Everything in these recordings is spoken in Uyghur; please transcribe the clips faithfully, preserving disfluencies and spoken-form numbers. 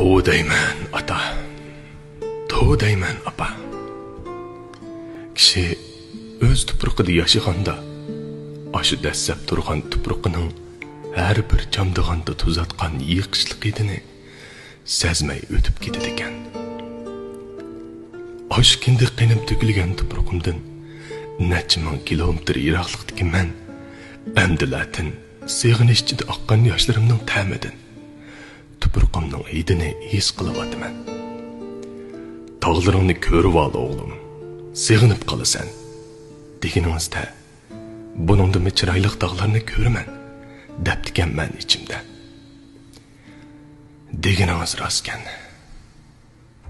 ئۇ دەيمەن ئاتا، تو دەيمەن ئاپا. كىشى ئۆز تۇپرىقىدا ياشىغاندا، ئاشۇ دەسسەپ تۇرغان تۇپرىقىنىڭ ھەر بىر چامدىغاندا تۇزاتقان يېقىشلىق ھىدىنى سەزمەي ئۆتۈپ كېتىدىكەن. ئاشۇ كىندىك قېنىم تۆكۈلگەن تۇپرىقىمدىن نەچچە مىڭ كىلومېتىر يىراقلىقتىكى مەن ئەمدىلەتىن سېغىنىش ئىچىدە ئاققان ياشلىرىمنىڭ تەمىدىن، تۇپرىقىمنىڭ ھىدىنى ھېس قىلىۋاتىمەن. «تاغلىرىڭنى كۆرۈۋال، ئوغلۇم، سېغىنىپ قالىسەن» دېگىنىڭىزدە، «بۇنىڭدىنمۇ چىرايلىق تاغلارنى كۆرىمەن» دەپتىكەنمەن ئىچىمدە. دېگىنىڭىز راستكەن.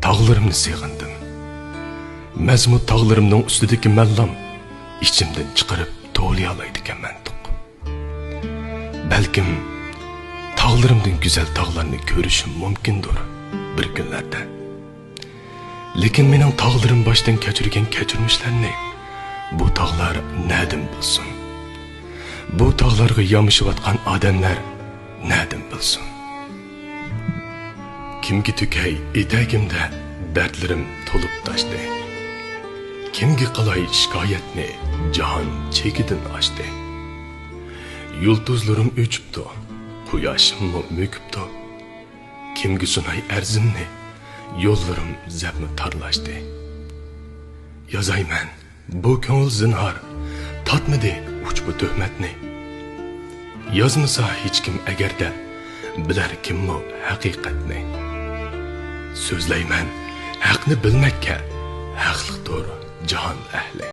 تاغلىرىمنى سېغىندىم. مەزمۇ تاغلىرىمنىڭ ئۈستىدىكى مەللام ئىچىمدىن چىقىرىپ تولىيالايدىكەنمەن توق. بەلكىم تاغلىرىمدىن گۈزەل تاغلارنى كۆرۈشۈم مۇمكىندۇر بىر كۈنلەردە. لېكىن مېنىڭ تاغلىرىم باشتىن كەچۈرگەن كەچۈرمىشلەرنى بۇ تاغلار نەدىن بىلسۇن؟ بۇ تاغلارغا يامىشىۋاتقان ئادەملەر نەدىن بىلسۇن؟ كىمگە تۆكەي ئېتەگىمدە دەردلىرىم تولۇپ تاشتى؟ كىمگە قىلاي شىكايەتنى، جاھان چېكىدىن ئاشتى؟ يۇلتۇزلىرىم ئۆچۈپتۇ، قۇياشىممۇ مۆكۈپتۇ. كىمگە سۇناي ئەرزىمنى، يوللىرىم زەپمۇ تارلاشتى. يازايمەن بۇ كۆڭۈل زىنھار، تارتمىدى ئۇچ بۇ تۆھمەتنى. يازمىسا ھېچكىم ئەگەردە، بىلەر كىممۇ ھەقىقەتنى؟ سۆزلەيمەن ھەقنى بىلمەككە، ھەقلىقتۇر جاھان ئەھلى.